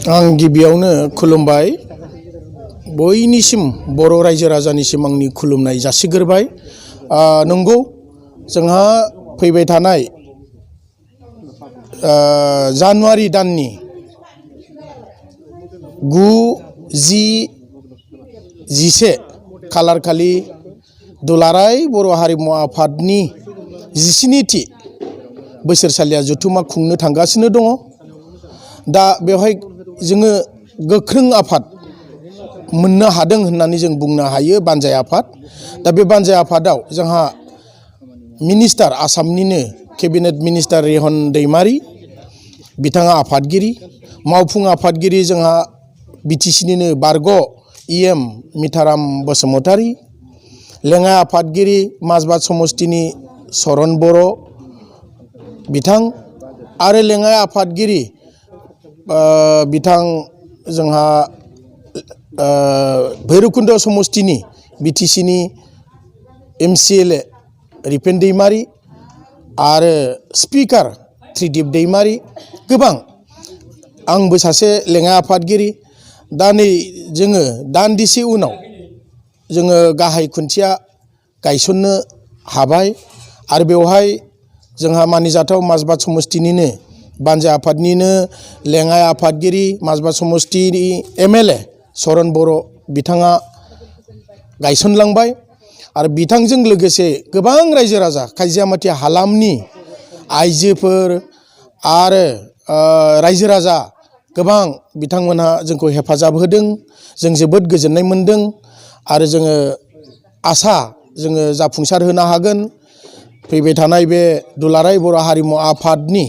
आं गिबियावनो खुलुमबाय बयनिसिम बर' रायजो राजानिसिम आंनि खुलुमनाय जासिग्रोबाय। नंगौ जोंहा फैबाय थानाय जानुवारि दाननि 9, 10, 11 खालार खालि दुलाराय बर' हारिमु आफादनि 17थि बोसोरसालिया जथुमा खुंनो थांगासिनो दङ। दा बेवहाय जोङो गोख्रों आफाद मोननो हादों होननानै जों बुंनो हायो, बानजाय आफाद। दा बे बानजाय आफादाव जोंहा मिनिस्टार, आसामनिनो केबिनेट मिनिस्टार रेहन दैमारि बिथाङा आफादगिरि, मावफुं आफादगिरि जोंहा बिटिसिनिनो बारग' EM मिथाराम बसुमतारी, लेङाइ आफादगिरि माजबाद समस्तिनि चरण बर' बिथां आरो लेङाइ आफादगिरि बिथां जोंहा भैरबकुन्द समस्तिनि बिटिसिनि MCLA रिपेन दैमारि आरो स्पिकार त्रिदिप दैमारि, गोबां। आंबो सासे लेङाइ आफादगिरि। दा नै जोङो दान्दिसे उनाव जोङो गाहाय खुन्थिया गायसननो हाबाय आरो बेवहाय जोंहा मानिजाथाव माजबाद समस्तिनिनो बानजाय आफादनिनो लेङाइ आफादगिरि माजबाद समस्तिनि MLA चरण बर' बिथाङा गायसनलांबाय आरो बिथांजों लोगोसे गोबां रायजो राजा खायजियामाथि हालामनि आइजोफोर आरो रायजो राजा गोबां बिथांमोनहा जोंखौ हेफाजाब होदों। जों जोबोद गोजोननाय मोनदों आरो जोङो आसा जोङो जाफुंसार होनो हागोन फैबाय थानाय बे दुलाराय बर' हारिमु आफादनि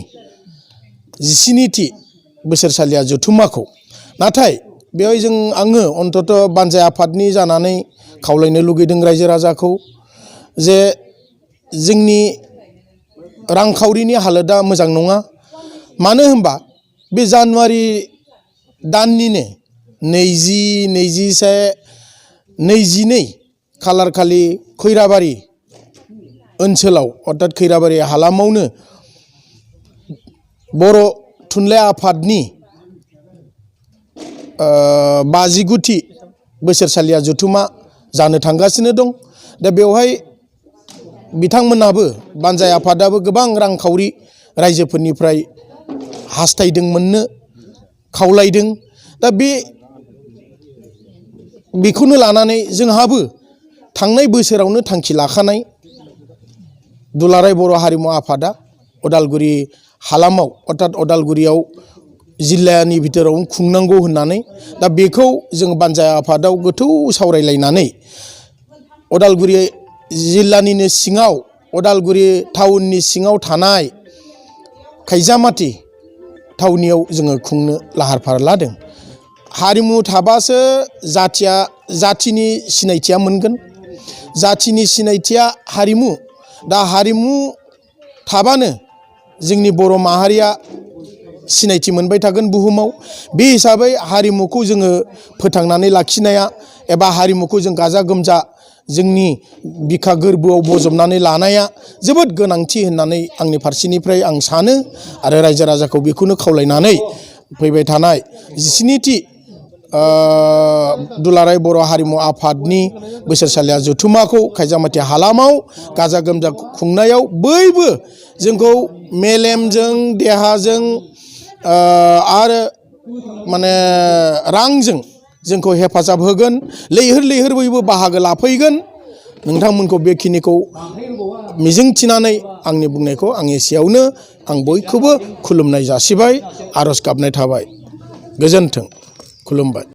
17थि बोसोरसालिया जथुमाखौ। नाथाय बेवहाय आङो अन्तत बानजाय आफादनि जानानै खावलायनो लुगैदों रायजो राजाखौ जे जोंनि रांखावरिनि हालोदा मोजां नङा। मानो होनबा बे जानुवारि दाननिनो 20, 21, 22 खालार खालि खैराबारि ओनसोलाव अर्थात खैराबारि हालामावनो बर' थुनलाइ आफादनि 59थि बोसोरसालिया जथुमा जानो थांगासिनो दं। दा बेवहाय बिथांमोनाबो बानजाय आफादाबो गोबां रांखावरि रायजोफोरनिफ्राय हास्थायदों, मोननो खावलायदों। दा बेखौनो लानानै जोंहाबो थांनाय बोसोरावनो थांखि लाखानाय दुलाराय बर' हारिमु आफादा उदालगुरि हालामाव अर्थात उदालगुरियाव जिल्लानि भितोरावनो खुंनांगौ होननानै। दा बेखौ जों बानजाय आफादाव गोथौ सावरायलायनानै उदालगुरि जिल्लानिनो सिङाव उदालगुरि टाउननि सिङाव थानाय खायजामाथि थावनियाव जोङो खुंनो लाहार फाहार लादों। हारिमु थाबासो जाथिनि सिनायथिया मोनगोन। जाथिनि सिनायथिया हारिमु। दा हारिमु थाबानो जोंनि बर' माहारिया सिनायथि मोनबाय थागोन बुहुमाव। बे हिसाबै हारिमुखौ जोङो फोथांनानै लाखिनाया एबा हारिमुखौ जों गाजा गोमजा जोंनि बिखा गोरबोआव बजबनानै लानाया जोबोद गोनांथि होननानै आंनि फारसेनिफ्राय आं सानो आरो रायजो राजाखौ बेखौनो खावलायनानै फैबाय थानाय 17थि दुलाराय बर' हारिमु आफादनि बोसोरसालिया जथुमाखौ खायजामाथि हालामाव गाजा गोमजा खुंनायाव बयबो जोंखौ मेलेमजों, देहाजों आरो माने रांजों जोंखौ हेफाजाब होगोन। लैहोर लैहोर बयबो बाहागो लाफैगोन। नोंथांमोनखौ बेखिनिखौ मिजिंथिनानै आंनि बुंनायखौ आं एसेयावनो आं बयखौबो खुलुमनाय जासिबाय, आरज गाबनाय थाबाय। गोजोन्थों। खुलुमबाय।